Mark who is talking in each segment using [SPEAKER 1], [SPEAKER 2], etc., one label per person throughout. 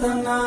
[SPEAKER 1] وطنه.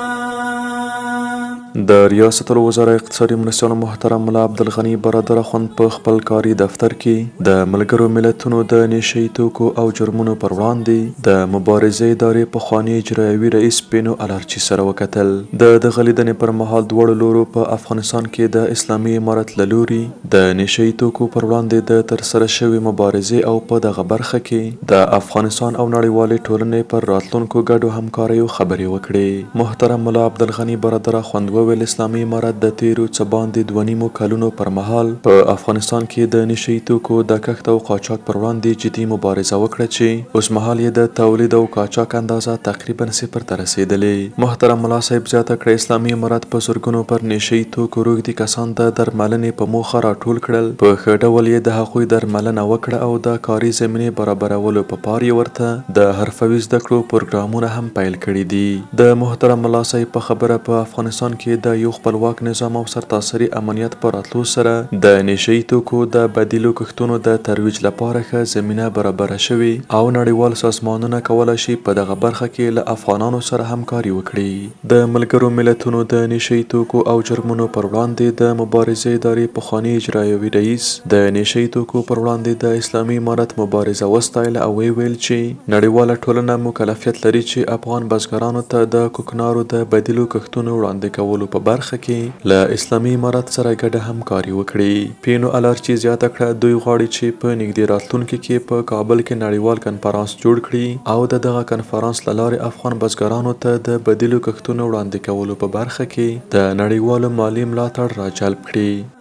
[SPEAKER 2] د ریاست الوزراء اقتصادي مرستیال محترم ملا عبدالغني برادر اخوند په خپل کاري دفتر کې د ملګرو ملتونو د نشه يي توکو او جرمونو پر وړاندې د مبارزې ادارې پخواني اجرایوي رئیس پینو الارچي سره وکتل. د دغه لیدنې پر مهال دواړو لورو په افغانستان کې د اسلامي امارت له لوري د نشه يي توکو پر وړاندې د ترسره شوې مبارزې او په دغه برخه کې د افغانستان او نړیوالې ټولنې پر راتلونکو ګډو همکاریو خبرې وکړې. محترم ملا عبدالغني برادر اخوند وویل، اسلامي امارت د تېرو څه باندې دوه نیمو کلونو پر مهال په افغانستان کې د نشه يي توکو د کښت او قاچاق پر وړاندې جدي مبارزه وکړه چې اوسمهال یې د تولید او قاچاق اندازه تقریباً صفر ته رسېدلې. محترم ملا صاحب زیاته کړه، اسلامي امارت په زرګونو پر نشه يي توکو روږدي کسان د درملنې په موخه راټول کړل، په ښه ډول یې د هغوی درملنه وکړه او د کاري زمینې برابرولو په پار یې ورته د حرفوي زده کړو پروګرامونه هم پیل کړي دي. د محترم ملا صاحب په خبره، په افغانستان کې د یو خپلواک نظام او سرتاسري امنیت په راتلو سره د نشه يي توکو د بدیلو کښتونو د ترویج لپاره ښه زمینه برابره شوې او نړیوال سازمانونه کولای شي په دغه برخه کې له افغانانو سره همکاري وکړي. د ملګرو ملتونو د نشه يي توکو او جرمونو پر وړاندې د مبارزې ادارې پخواني اجرایوي رئیس د نشه يي توکو پر وړاندې د اسلامي امارت مبارزه وستایله او ویې ویل چې نړیواله ټولنه مکلفیت لري چې افغان بزګرانو ته د کوکنارو د بدیلو کښتونو وړاندې کولو په برخه کې له اسلامي امارت سره ګډه همکاري وکړي. پینو الارچي زیاته کړه، دوی غواړي چې په نږدې راتلونکي کې په کابل کې نړیوال کنفرانس جوړ کړي او د دغه کنفرانس له لارې افغان بزګرانو ته د بدیلو کښتونو وړاندې کولو په برخه کې د نړیوالو مالي ملاتړ راجلب کړي.